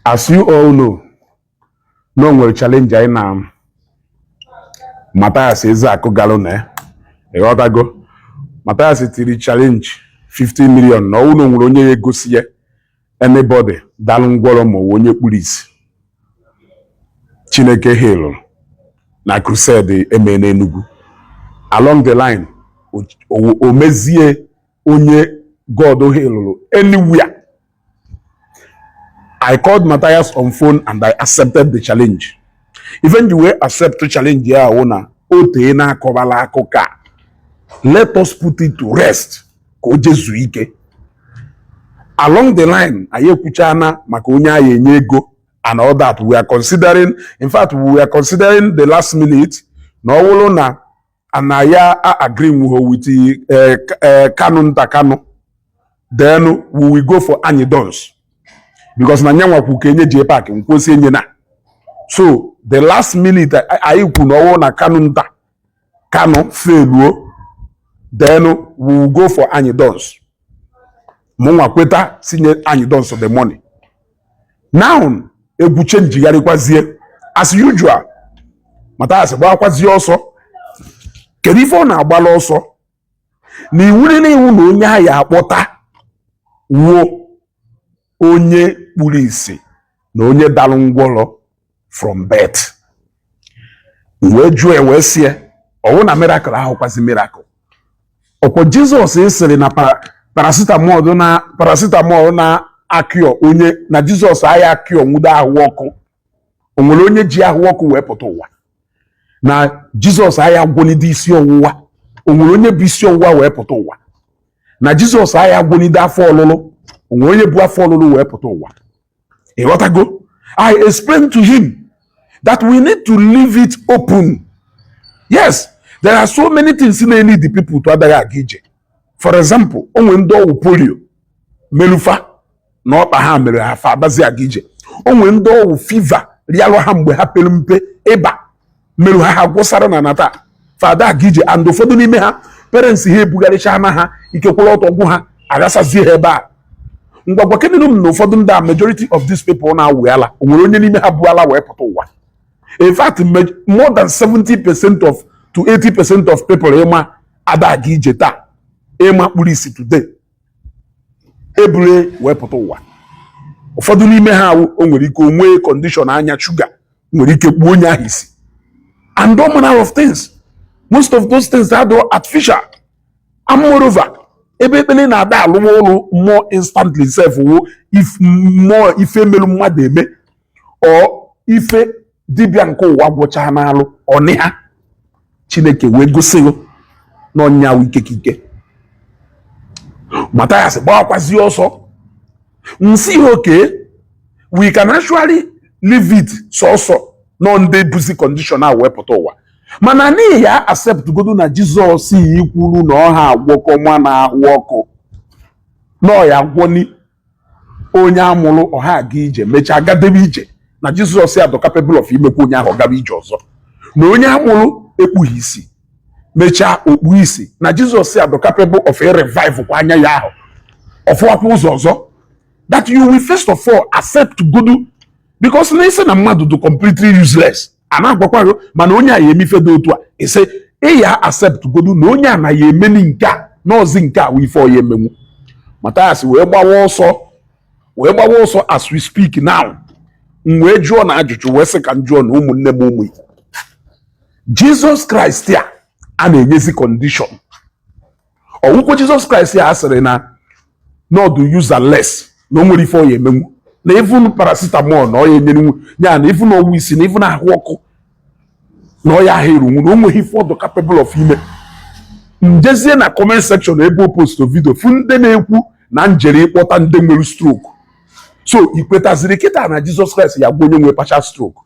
As you all know, na o nwere challenge anyị na Mathias Ezeaku galụ na ya. Ịghọtago? Mathias tiri challenge 50 million na ọwụ na o nwere onye ya egosi ya, anybody dalụ ngwọrọ ma ọ bụ onye kpuru isi Chineke healụrụ na crusade eme n'Enugu. Along the line, o mezie onye God healụrụ anywhere. I called Matthias on phone and I accepted the challenge. Even the way accept the challenge ya awụ na o tee na-akọbala akụkọ a. Let us put it to rest ka o jezuo ike. Along the line, anyị ekwuchana maka onye anyị enye ego and all that. We are considering, in fact, we are considering the last minute na ọ bụrụ na ana ya agree with Kanu nta Kanu, then we will go for Anyidons, because na nyanwa kwu ka enye jee park nkwụsị enye na. So the last minute, anyị kwu na ọwụ na Kanu nta Kanu feluo, then we will go for Anyidons. Mụnwa kweta tinye Anyidons the money. Now egwu chenjigharịkwazie as usual. Mathias gbakwazie ọsọ. Kedu ife ọ na-agbala ọsọ? Na iwu niile, iwu na onye ahụ akpọta wuo onye kpuru ìsì na onye dalụ ngwọrọ from birth. Wee jụọ ya, wee sie ọwụ na miracle ahụkwazi miracle ọkwọ Jizọs sịrị na paracetamol na paracetamol na akịọ onye na Jizọs agha akịọ nwudo ahụ ọkụ. O nwere onye ji ahụ ọkụ wee pụta ụwa? Na Jizọs agha gwọnide isi ọwụwa, o nwere onye bụ isi ọwụwa wee pụta ụwa? Na Jizọs agha gwọnide afọ ọlụlụ, o nwere onye bụ afọ ọlụlụ wee pụta ụwa? Ịghọtago? I explained to him that we need to leave it open. Yes, there are so many things na-lead the people to adaghị aga ije. For example, o nwere ndị ọwụ polio melufa na ọkpa ha mere ha fa adazi aga ije. O nwere ndị ọwụ fever rịalụ ha mgbe ha pere mpe, ịba merụ ha, ha gwụsara na nata fada aga ije. And ụfọdụ n'ime ha, parents ha ebugharịcha na ha ikekwere ọtọ gwụ ha, aghasazie ha ebe a. Ngwagwa kedụ m na ụfọdụ ndị a, majority of these people na-awụ ala, o nwere onye n'ime ha bụ ala wee pụta ụwa? In fact, more than 70% of to 80% of people ịma ada aga ije taa, ịma kpuru isi today, ebure wee pụta ụwa. Ụfọdụ n'ime ha awụ o nwere ike onwee condition anya, shuga nwere ike kpuo onye ahụ isi and all manner of things. Most of those things are artificial. And moreover, ebe ekpere na-ada alụwa ụlụ more instantly sef wo if more ife melu mmadụ eme or ife dibịa nke ụwa gwụcha n'alụ ọnị ha, Chineke wee gosi na ọnya ike ka ike. Mathias gbakwazie ọsọ nsi. Okay, we can actually leave it sọsọ nọ ndị buzi condition a wee pụta ụwa, mana n'ihi ya accept godo na Jizọs yi kwuru na ọha agwọkọ nwa na-ahụ ọkụ na ọ ya gwọni onye amụrụ ọha aga ije, mechaa gadebe ije, na Jizọs ya dọ capable of imekwa onye ahụ gaba ije ọzọ, na onye amụrụ ekpughị isi mechaa okpu isi, na Jizọs ya dọ capable of revive kwa anya ya ahụ ọfụwakwa ụzọ ọzọ. That you will first of all accept godu, because na isi na mmadụ dị completely useless, a na-agwakwa gị mana onye a ya emife dị otu a, isi ị ya accept godu na onye a na ya emeni nke a n'ọzi nke a wụ ife ọya emenwu. Mathias wee gbawa ọsọ, wee gbawa ọsọ. As we speak now, m wee jụọ na ajụjụ, wee sị ka m jụọ na ụmụnne m, ụmụ Igbo, Jizọs Kraịst a a na-enyezi condition, ọwụkwọ Jizọs Kraịst a sịrị na nọdụ useless, na o nwere ife ọ ya emenwu, na even paracetamol na ọ ya enyenwu ya, na even ọwụ isi, na even ahụ ọkụ na ọ ya ahụ erunwu, na o nweghị ife ọdụ capable of ime? Njezie na comment section ebe o post video, fụ ndị na-ekwu na njere ịkpọta ndị nwere stroke. So ikwetaziri kịta na Jizọs Kraịst ya gwa onye nwe partial stroke?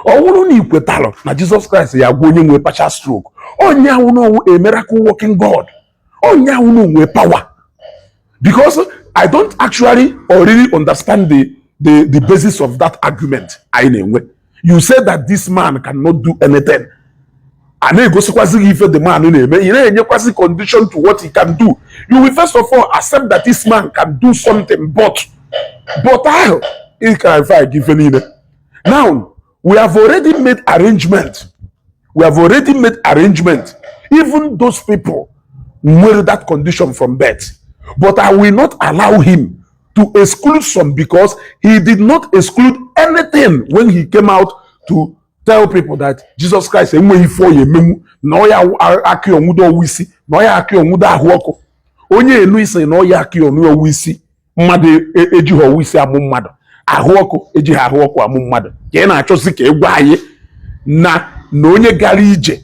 Ọ bụrụ na ikwetalụ na Jizọs Kraịst ya gwa onye nwe partial stroke, onye ahụ n'ọwụ a miracle working God, onye ahụ na onwe power, because I don't actually or really understand the basis of that argument anyị na-enwe. You say that this man cannot do anything, a na-egosikwazi gị ife the man na-eme, ị na-enyekwazị condition to what he can do. You will first of all accept that this man can do something, but ahụ Ị clarify gị ife niile. Now we have already made arrangement, we have already made arrangement. Even those people nwere that condition from birth, but I will not allow him to exclude some, because he did not exclude anything when he came out to tell people that Jesus Christ enweghị ife ọ ya emenwu, na ọ ya akị onwudo ọwụ isi, na ọ ya akị onwudo ahụ ọkụ. Onye enu isi na ọ ya akị onwu ọwụ isi mmadụ, ejighị ọwụ isi amụ mmadụ, ahụ ọkụ ejighị ahụ ọkụ amụ mmadụ, ka ị na-achọzi ka ị gwa anyị na onye gara ije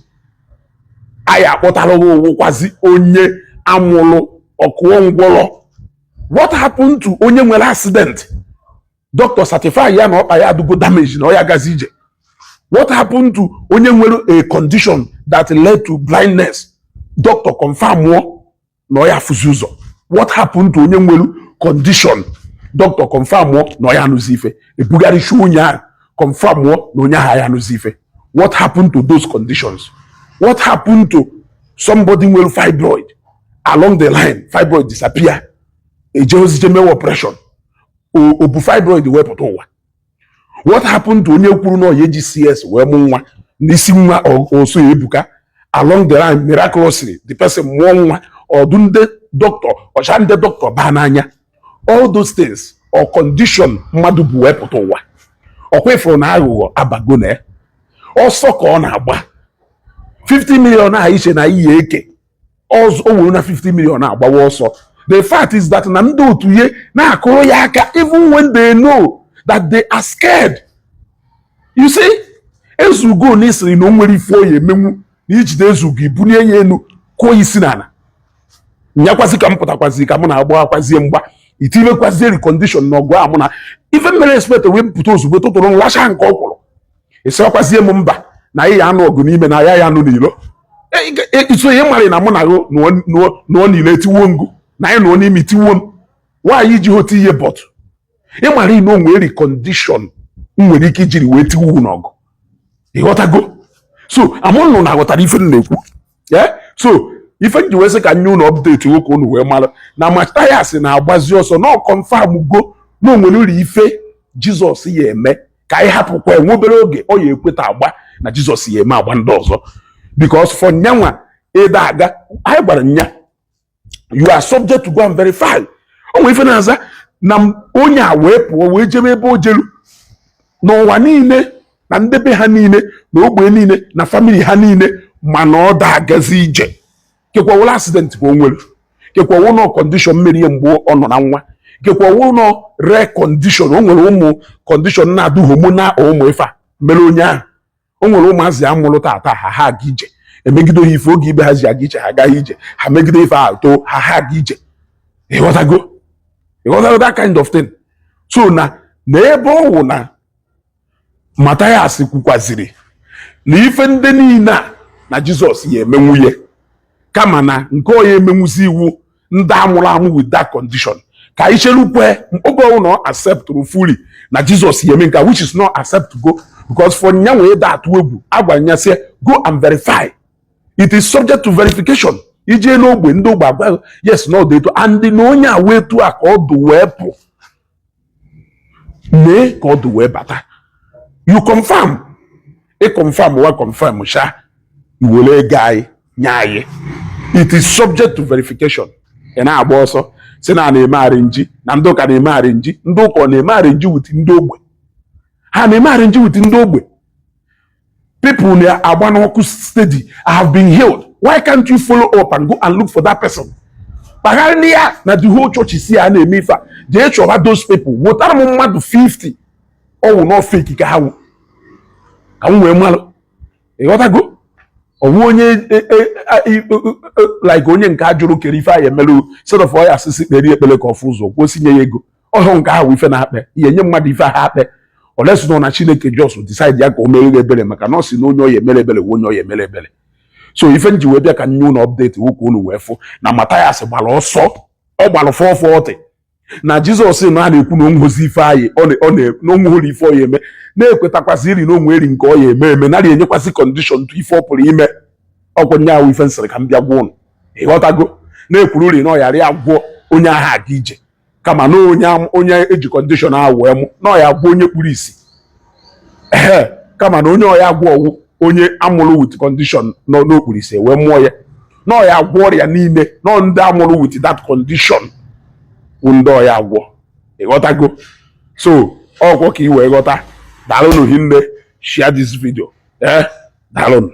anyị akpọtara ụwụkwazi onye amụrụ ọkụọ ngwọrọ. What happened to onye nwere accident, doctor certify ya na ọkpa ya adụgo damage, na ọ ya gazi ije? What happened to onye nwere a condition that led to blindness, doctor confirm mụọ na ọ ya afụzi ụzọ? What happened to onye nwere condition, doctor confirm mụọ na ọ ya anụzi ife, ebugharịcha onye ahụ, confirm mụọ na onye ahụ ya anụzi ife? What happened to those conditions? What happened to somebody nwere fibroid, along the line fibroid disappear, eje ozije mewe operation, o bu fibroid wepụta ụwa? What happened to onye kwuru na ọ ya eji CS wee mụ nwa n'isi nwa oso ebuka, along the line miraculously the person mụọ nwa, ọdụ ndị doctor ọcha, ndị doctor baa n'anya? All those things or condition mmadụ bụ wepụta ụwa, ọkwa ifuru na aghụghọ abago na ya. Ọsọ ka ọ na-agba. 50 million a iche na iyi eke ọzọ, o were na 50 million agbawa ọsọ. The fact is that na ndị otu ihe na-akụrụ ya aka even when they know that they are scared. You see, Ezugo na isiri na o nwere ife o ya emenwu na ijide Ezugo, ibunie ya enu, kụọ isi n'ala, nyakwazi ka m pụtakwazi ka mụ na-agba akwazie mgba, itinyekwazie recondition na ọgụ a mụ na ife mere expect wee pụta ozugbo tụtụrụ nlacha nke ọ kwụrụ, ịsịakwazie m mba na anyị ya anụ ọgụ n'ime na ya ya anụ n'ilo. So ihe mara na mụ na gị nụọ n'ilo etiwo ngụ, na anyị nụọ n'ime tiwo m nwaanyị ji hote ihe, but ịmara na o nwere recondition m nwere ike ijiri wee tiwu n'ọgụ. Ịghọtago? So amụnụ na aghọtara ife m na-ekwu. So ife m ji wee sị ka nye unu update nwoke, unu wee mara na Mathias na-agbazi ọsọ na ọ confirm go na o nwere uru ife Jizọs ya eme, ka anyị hapụkwa enwe obere oge ọ ya ekweta agba na Jizọs ya eme agba ndị ọzọ, because for nyanwa ịda aga, anyị gwara nya, you are subject to go and verify. O nwere ife na-aza na onye a wee pụọ wee jebe ebe o jelu n'ụwa niile, na ndebe ha niile, na ogbe niile, na family ha niile, mana ọ da agazi ije. Kekwa wụlụ accident ka o nwere, kekwa wụlụ condition mmeri ya mgbe ọ nọ na nwa, kekwa wụlụ rare condition o nwere, ụmụ condition na-adụ hormonal, ụmụ ife a mere onye ahụ. O nwere ụmụazị amụrụ tata, ha aga ije, emegide ha ife oge ibe ha ji aga ije, ha agaghị ije, ha megide ife ahụ too, ha aga ije. Ịghọtago? Ịghọtago that kind of thing? So na ebe ọ wụ na Mathias kwukwaziri na ife ndị niile a na Jizọs ya eme nwunye, kama na nke onye emenwuzi iwu ndị amụrụ amụ with that condition, ka anyị chelukwe oge ọbụla ọ acceptụrụ fully na Jizọs ya eme nke a, which is not accept go, because for nya wee da atụ egwu, agwara ya sị go and verify. It is subject to verification. Ije n'ogbe, ndị ogbe agwa yes na ọdụ etu, and na onye a wee etu a ka ọ dụ wee pụ, mee ka ọ dụ wee bata. You confirm, ị confirm wa confirm sha iwere ego anyị nye anyị. It is subject to verification. Ị na-agba ọsọ si na na-eme arrange, na ndị ụka na-eme arrange. Ndị ụka ọ na-eme arrange with ndị ogbe? Ha na-eme arrange with ndị ogbe? People na-agba n'ọkụ steady have been healed. Why can't you follow up and go and look for that person? Kpagharị ya na the whole church si a na-eme ife a, jee chọba those people, wetara m mmadụ 50 ọwụ nọ fake ka ha wụ, ka m wee malụ. Ịghọtago? Ọwụ onye like onye nke a jụrụ kere ife anyị emerụ sort of ọya asịsị kpere ekpere ka ọfụ ụzọ kwụsị nye ya ego ọhụụ. Nke ahụ ife na-akpe ihe nye mmadụ ife ha akpe olesi nọ na Chineke just decide ya ka o mere gị ebere, maka na ọ sị na onye ọ ya emere ebere wụ onye ọ ya emere ebere. So ife nji wee bịa ka nye unu update nwoke, unu wee fụ na Mathias gbara ọsọ, ọ gbara 440 na Jizọs na a na-ekwu na onweghịzi ife anyị na onweghị ife ọ ya eme, na-ekwetakwasị iri na onwe eri nke ọ ya eme eme, narị enyekwasị condition to ife ọ pụrụ ime. Ọkwụ nye ahụ ife nsịrị ka m bịa gwa ụnụ. Ịghọtago? Na-ekwuru uri na ọ yara ya gwụọ onye ahụ aga ije. Kama na onye onye eji condition ahụ wee mụ na ọ ya agwọ onye kpuru isi. Ee, kama na onye ọya agwọ ọwụ onye amụrụ with condition nọ n'okpuru isi wee mụọ ya, na ọ ya agwọ ọrịa niile nọ ndị amụrụ with that condition wụ ndị ọya agwọ. Ịghọtago? So ọkwọ ka ị wee ghọta. Daalụnụ hinne. Share this video. Ee, daalụnụ.